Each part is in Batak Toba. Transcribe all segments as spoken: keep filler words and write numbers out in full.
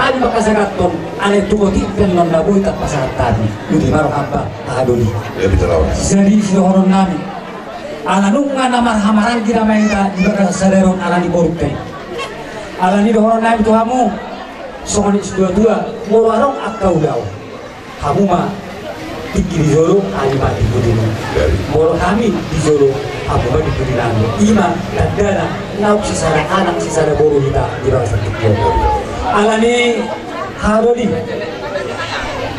Mangkasagathon, alai tung otik pe annon na boi tarpasahat hami. Uli ma roham ba, haha doli. Jadi sidohonon nami, ala nunga na marhahamaranggi nama hita di bagasan sadari on ala ni borunta i. Alani dohonon nami tu hamu, songon i situatua, molo adong angka ulaon, hamu ma tingki di jolo, hami ma di pudi. Molo hami di jolo, hamu ma di pudi nami. I ma tandana naung sisada anak sisada boru hita di bagasan tingki on. Alani haha doli,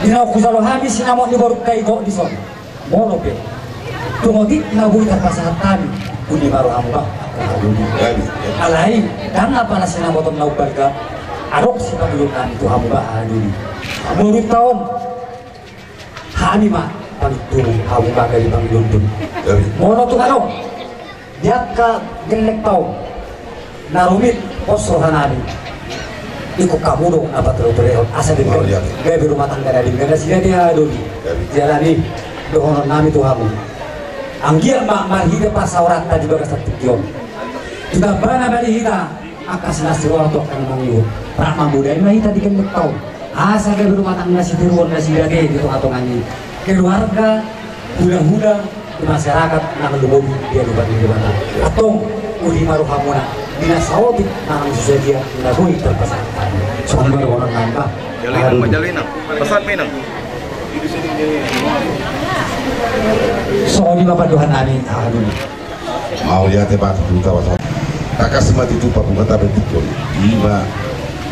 di naung hujalo hami sinamot ni borunta i gok dison. Molo pe tung otik na boi tarpasahat hami, uli ma roham ba, haha doli. Alai ndang apala sinamoton na umbalga, adong sipangidoon nami tu hamu ba, haha doli. Borunta on, hami ma paling tubu, hamu ma gabe pangidoonmuna. Molo tung adong di angka gellengta on na rumit pos roha nami, ingkon hamu do na patolotoleon asa denggan gabe rumah tangga na denggan nasida, haha doli. Jadi alani dohonon nami tu hamu, anggiat ma marhite parsaoranta di bagasan tingki on, ditambana bani hita angka sinasiroan tu angka na mangihut, rap mamodai ma hita di gellengta on asa gabe rumah tangga sitiruon nasida di tongatonga ni keluarga, hulahula, di masyarakat nang lumobi di adopan ni Debata. Antong, uli ma rohamuna, di na saotik nang di susadia, na boi tarpasahat hami. Songon i ma dohonon nami ba. Jalo inang, jalo inang. Pasahat ma inang. Songon i ma pandohan nami, haha doli. Mauliate ma tutu, tangkas ma tutu pamungkatan ni tingki on. I ma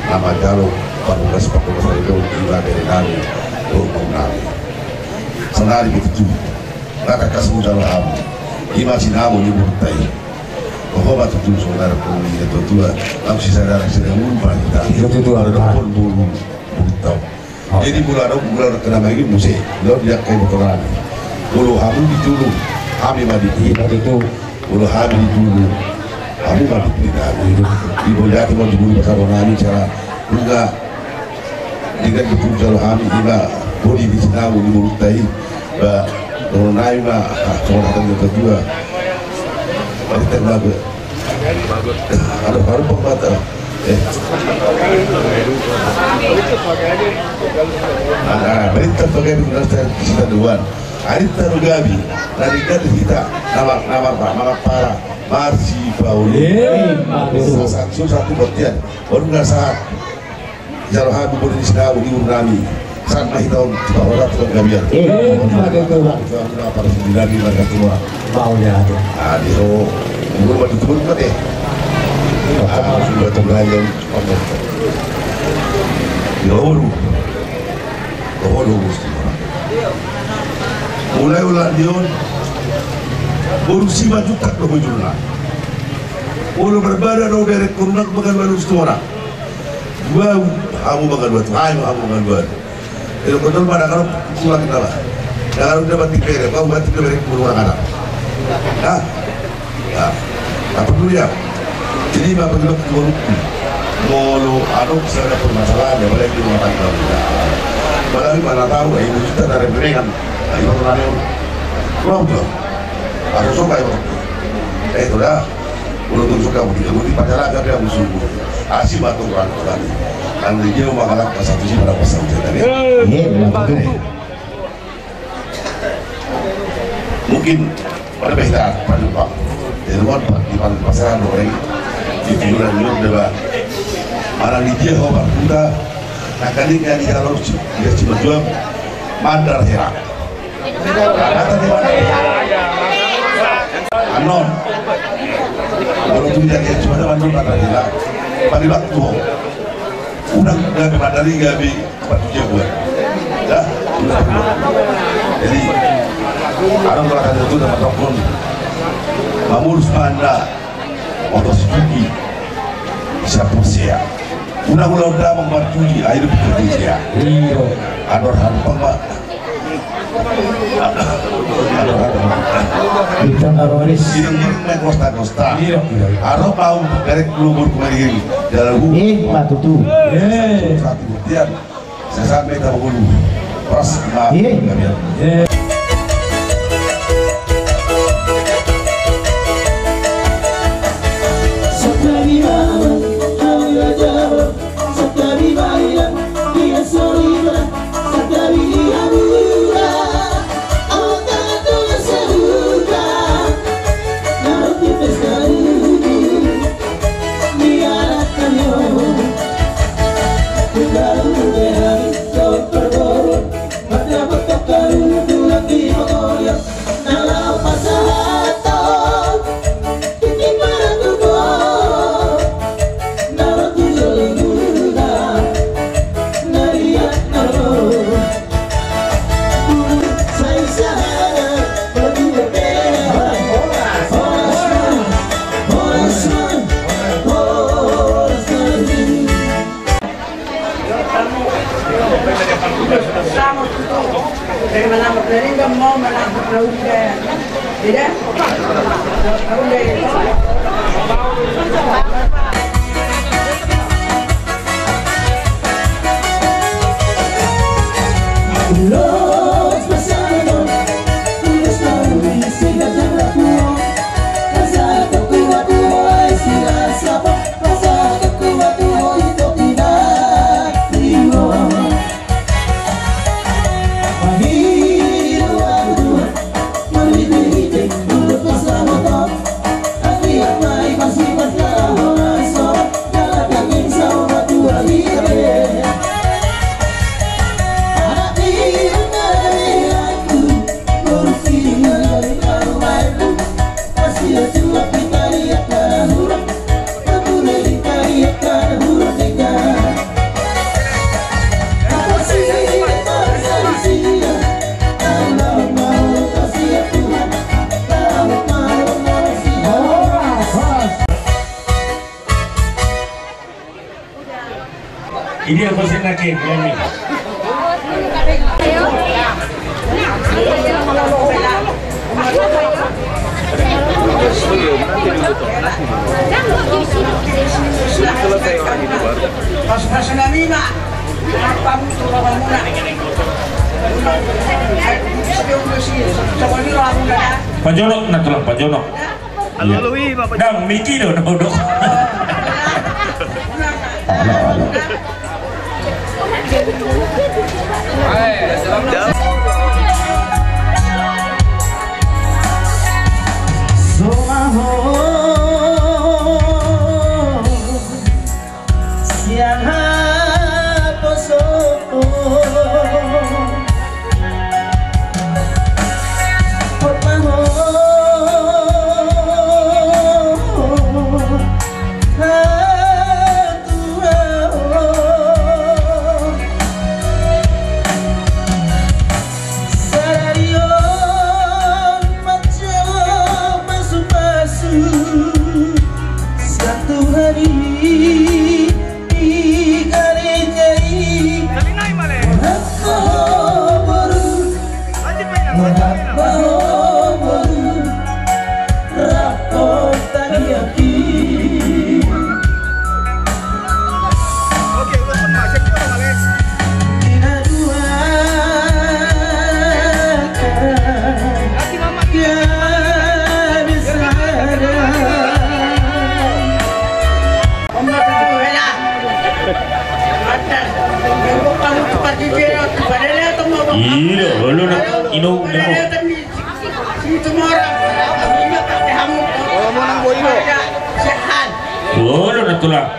na manjalo parhorasan, parhorasan i do, i ma bere nami dohot boru nami. Saonari pe tutu, na tangkas hujalo hamu, i ma sinamot ni borunta i. Ho ma tutu songon na nidok ni natuatua, naung sisada anak sisada boru ma hita. Tutu, tutu. Dohot boru, borunta on. Jadi molo adong, molo adong angka na mangihut muse, dohot di angka ibotonami. Molo hamu di tolu, hami ma di tolu. Molo hami di tolu, hamu ma di tolu. Mauliate ma tutu di pasahaton nami, cara nunga denggan tutu hujalo hami, i ma bodi ni sinamot ni borunta i. Ba, dohonon nami ma, ah, songon hata ni natuatua. Marhite ma be. Aduh, aduh, pemata. Eh. Ah, berita bagai di guna sita doan. Arita do gabi, na denggan hita, nama, nama, nama para, marsipaolo. Eh, bagus. Sahat, sahat, sahat, sahat, sahat. Jalo hami bodi ni sinamot ni boru nami. Sahat ma hita on, tu parhorasan tu panggabean. Eh, ima tutu, Bang. Itu aku na parsindiran ni marga tua. Mauliate. Ah, di ho. Boru ma tutu boru ma te. Ah, sudah tu gayam. Di ho boru. Di ho boru. Mulai ulaon on. Boru Simanjuntak do bujurna. Molo barbada do berengkon, unang mangalua tu orang. Dua, hamu mangalua tu, hamu mangalua. Elo kotor pada kalau pulang kita lah. Kalau udah mati bere, kau mati bere, pulang anak. Hah? Ya. Apa dulu ya? Jadi bapak bilang ketua rukun. Molo adong sada permasalahan, ya, apalagi di rumah tangga. Apalagi mana tahu, eh, ibu kita dari Berengan. Nah, ibu mana yang, belum, belum. Ada coba, ya, Bang. Eh, itu dah. Udah tuh suka, udah, udah pacaran, tapi aku suruh. Asik banget tuh, Bang. Kan dia mau makan apa, satu sih pada pasang saya tadi. Iya, benar. Oke. Mungkin pada pesta, pada lupa. Jadi, mau di pasaran, orang di tiduran, di luar, mana di dia, oh, Bang, udah, nah, kali ini, dia cuma jual, mandar herak. Annon. Walaupun dia, dia cuma ada mandar, mandar herak. Pada waktu, unang gabe mandar i gabe parjagoan. Ya, unang. Jadi, adong gerakan itu dapat rokon. Mamulus manda. Otos tuki. Siap persea. Unang ulaon damang martugi, ai do pikir dia. Iya. Ador hampang, Pak. Ador hampang. Bintang Aronis. Sidang main kosta-kosta. Iya. Aro mau berek lu berkumari. Dalam. Eh, matutu. Eh. Satu buktian. Sesame tahu dulu. Pras, ma. Iya. Sotari mama, hari raja, sotari mama. Ini apa sih nake, Glenn? Pas-pas nami ma. Apa mutu rohamuna? Pajonok na tulang, pajonok. Halo, halo, wi, Bapak. Dang, Miki do, do, do. Sian haposo. Sadari on manjalo pasu-pasu sian Tuhan i di gareja i. Rap ma ho boru, rap ma ho boru. Iya, olo na, ino, ino. Olo na tulang.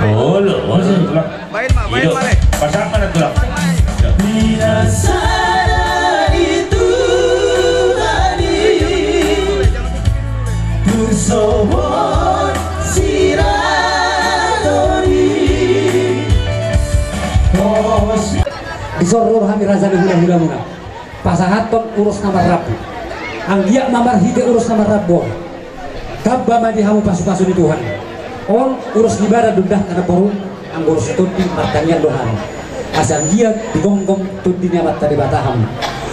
Olo, olo na tulang. Main ma, main ma, le. Pasahat ma na tulang. Pinasadari Tuhan i tu songon siraton i. Dison ro hami raja ni hula-hulamuna. Pasahathon ulos na marrambu. Anggiat ma marhite ulos na marrambu on, tamba ma di hamu pasu-pasu ni Tuhan. On ulos ni badan do ndang, anak boru, anggo ulos tondi martangiang do hami. Asa anggiat digomgom tondi ni Amanta Debata hamu.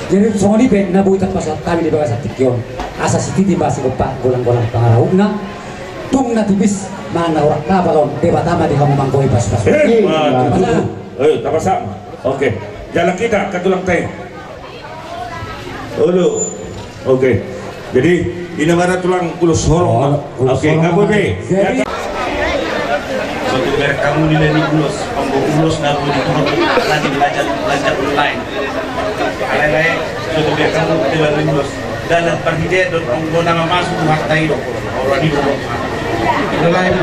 Jadi songon i pe na boi tarpasahat hami di bagasan tingki on. Asa sititi ma sigompa, golang-golang pangarahutna. Tung na tipis manang na horas na palua on, Debata ma di hamu manggohi pasu-pasu. Eh, ma, tutu. Eh, tapasahat ma. Oke. Jalan kita ke tulang tai. Olo. Oke. Jadi, ina ma na tulang ulos holong. Oke, holong, nggak boleh. Jadi, so tu ber hamu nilai ni ulos, anggo ulos na boi diturut, nanti belajar, belajar online. Alai, alai, so tu ber hamu nilai ni ulos. Dalan parhitean dohot anggo na mamasu tu harta i do. Ora ni do. Ina lain.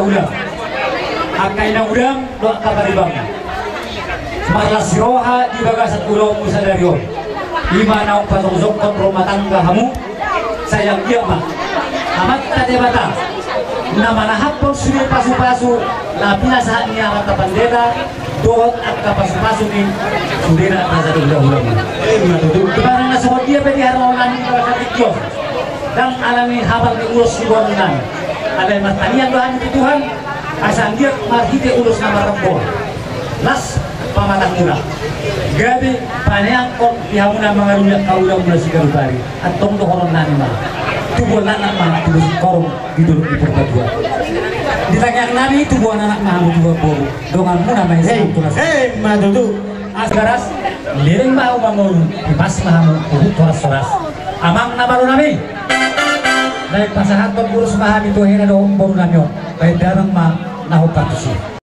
Ulaon angka inang udang dohot angka pariban, marlas ni roha di bagasan ulaonmu sadari on. I ma naung pajongjongkon rumah tangga hamu. Sai anggiat ma Amanta Debata na manahaphon sude pasupasu na pinasahat ni Amanta Pandita dohot angka pasupasu ni sudena raja ni hulahulamu. Ima tutu. Barang na songon dia pe di haroro nami di bagasan tingki on, ndang alani hapal ni ulos ni borunami, alai martangiang do hami tu Tuhan asa anggiat marhite ulos na marombo las pamatangmuna, gabe paneangkon di hamuna mangarumi angka ulaonmuna siganup ari. Antong dohonon nami ma, tubuan anak ma tubu singkoru di Dolok ni Purbatua. Di tangiang nami tubuan anak ma hamu tubuan boru, donganmuna ma i. Hei, sangap tunas. Hei, ima tutu. As garas, leleng ma hamu mangolu, ipas ma hamu huhut horas-horas. Amang na malo nami, naeng pasahathon ulos ma hami tu hena dohot boru nami on, baen damang ma na hombar tusi.